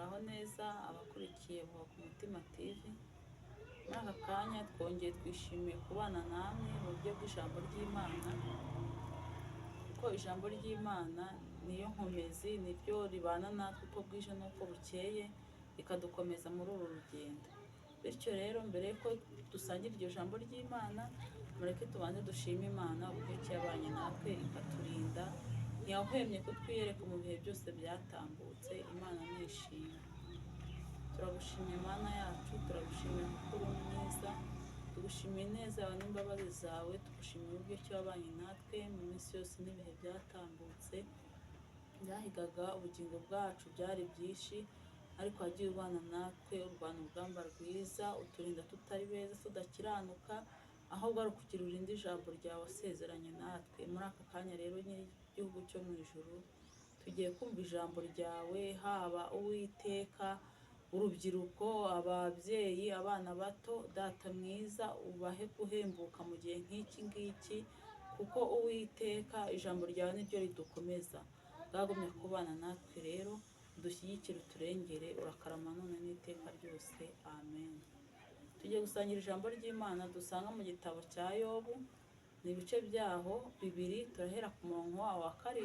Muraho neza abakurikiye Buha ku Mutima TV. Muri aka kanya twongeye twishimiye kubana namwe mu buryo bw'ijambo ry'Imana, kuko ijambo ry'Imana niyo nkomezi, niryo ribana natwe uko bwije n'uko bukeye, rikadukomeza muri uru rugendo. Bityo rero, mbere y'uko dusangira iryo jambo ry'Imana, mureke tubanze dushime Imana uburyo ki yabanye natwe ikaturinda, ntiyahwemye kutwiyereka mu bihe byose byatambutse. Imana nishimwe. Turagushimiye Mana yacu, turagushimiye kuko uri mwiza, tugushimiye ineza yawe n'imbabazi zawe, tugushimiye uburyo ki wabanye natwe mu minsi yose n'ibihe byatambutse. Byahigaga ubugingo bwacu byari byinshi, ariko wagiye ubana natwe, urwana urugamba rwiza, uturinda tutari beza, tudakiranuka, ahubwo ari ukugira urinde ijambo ryawe wasezeranye natwe. Muri aka kanya rero, nyir'igihugu cyo mu ijuru, tugiye kumva ijambo ryawe, haba Uwiteka, urubyiruko, ababyeyi, abana bato. Data mwiza, ubahe guhembuka mu gihe nk'iki ngiki, kuko Uwiteka, ijambo ryawe niryo ridukomeza. Bwagumye kubana natwe rero, dushyigikire, uturengere, urakarama none n'iteka ryose, amen. Tugiye gusangira ijambo ry'Imana dusanga mu gitabo cya Yobu, ni ibice byaho bibiri. Turahera ku murongo wawo wa 7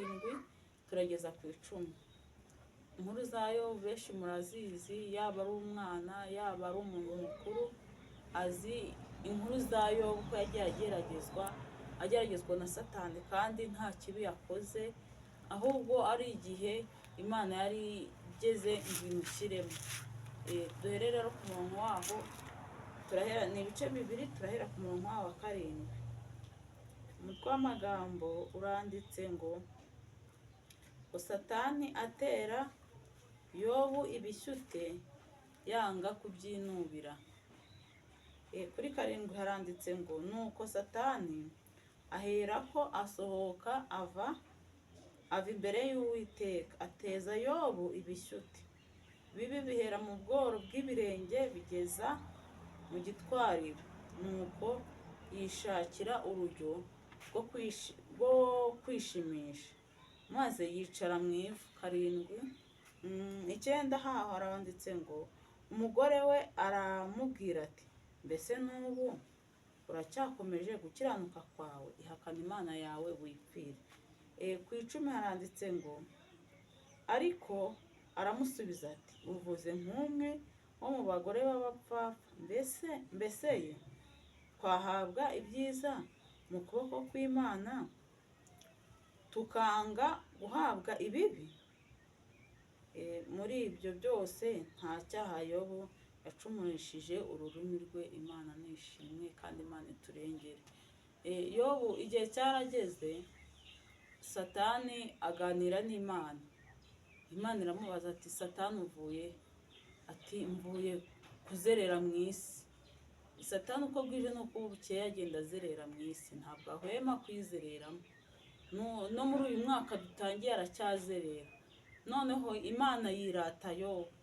turageza ku 10. Inkuru za Yobu benshi murazizi, yaba ari umwana, yaba ari umuntu mukuru, azi inkuru za Yobu, ko yagiye ageragezwa, ageragezwa na Satani kandi nta kibi yakoze, ahubwo ari igihe Imana yari igeze ngo imushyiremo. Duhere rero ku murongo waho, turahera, ni ibice bibiri, turahera ku murongo waho wa 7. Umutwe w'amagambo uranditse ngo Satani atera Yobu ibishyute, yanga kubyinubira. Kuri 7 haranditse ngo: "Nuko Satani aherako asohoka ava imbere y'Uwiteka, ateza Yobu ibishyute bibi bihera mu bworo bw'ibirenge bigeza mu gitwariro. Nuko yishakira urujyo rwo kwishimisha, maze yicara mu ivu." 7, 9 haho haranditse ngo: "Umugore we aramubwira ati: 'Mbese n'ubu uracyakomeje gukiranuka kwawe? Ihakana Imana yawe wipfire.'" Ku 10 haranditse ngo: "Ariko aramusubiza ati: 'Uvuze nk'umwe wo mu bagore b'abapfapfa. Mbese ye twahabwa ibyiza mu kuboko kw'Imana, tukanga guhabwa ibibi?'" Muri ibyo byose nta cyaha Yobu yacumurishije ururimi rwe. Imana nishimwe kandi Imana iturengere. Yobu igihe cyarageze, Satani aganira n'Imana. Imana iramubaza ati: "Satani, uvuye?" Ati: "Mvuye kuzerera mu isi." Satani uko bwije n'uko bukeye agenda azerera mu isi, ntabwo ahwema kuyizereramo. No muri uyu mwaka dutangiye aracyazerera. Noneho Imana yirata Yobu,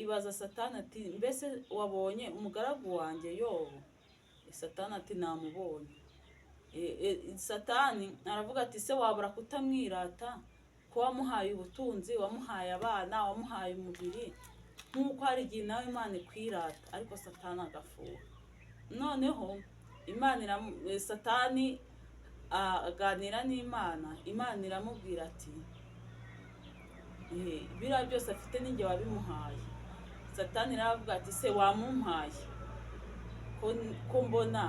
ibaza Satani ati: "Mbese wabonye umugaragu wanjye Yobu?" Satani ati: "Namubonye." Satani aravuga ati: "Se wabura kutamwirata, ko wamuhaye ubutunzi, wamuhaye abana, wamuhaye umubiri, nk'uko hari igihe nawe Imana ikwirata?" Ariko Satani agafuha. Noneho Imana Satani aganira n'Imana, Imana iramubwira ati: "Biriya byose afite ninjye wabimuhaye." Satani aravuga ati: "Se wamumpaye, ko mbona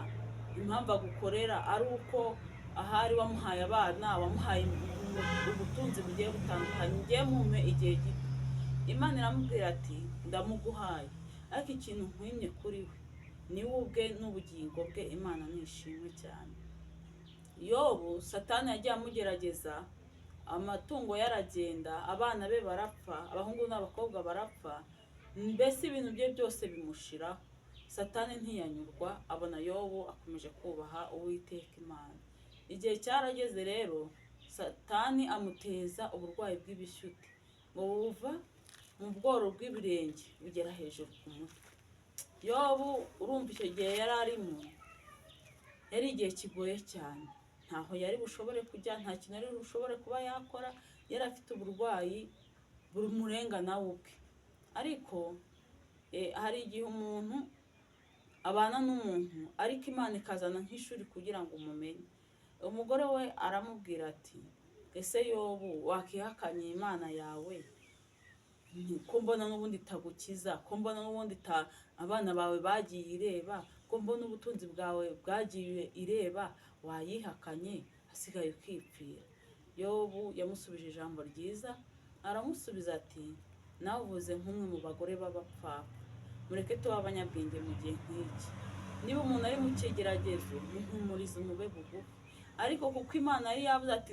impamvu agukorera ari uko ahari wamuhaye abana, wamuhaye ubutunzi bugiye butandukanye? Ngiye mumpe igihe gito." Imana iramubwira ati: "Ndamuguhaye, ariko ikintu nkwimye kuri we ni we ubwe n'ubugingo bwe." Imana nishimwe cyane. Yobu Satani yagiye amugerageza, amatungo yaragenda, abana be barapfa, abahungu n'abakobwa barapfa, mbese ibintu bye byose bimushiraho. Satani ntiyanyurwa, abona Yobu akomeje kubaha Uwiteka Imana. Igihe cyarageze rero, Satani amuteza uburwayi bw'ibishyute, ngo buva mu bworo bw'ibirenge bugera hejuru ku mutwe. Yobu, urumva icyo gihe yari arimo, yari igihe kigoye cyane, ntaho yari bushobore kujya, nta kintu yari bushobore kuba yakora, yari afite uburwayi bumurenga nawe ubwe. Ariko hari igihe umuntu abana n'umuntu, ariko Imana ikazana nk'ishuri kugira ngo umumenye. Umugore we aramubwira ati: "Ese Yobu, wakihakanye Imana yawe, ko mbona n'ubundi itagukiza, ko mbona n'ubundi abana bawe bagiye ireba, ko mbona ubutunzi bwawe bwagiye ireba, wayihakanye hasigaye ukipfira?" Yobu yamusubije ijambo ryiza, aramusubiza ati: "Nawe uvuze nk'umwe mu bagore b'abapfapfa. Mureke tube abanyabwenge mu gihe nk'iki. Niba umuntu ari mu kigeragezo, muhumurize, umube bugufi." Ariko kuko Imana yari yavuze ati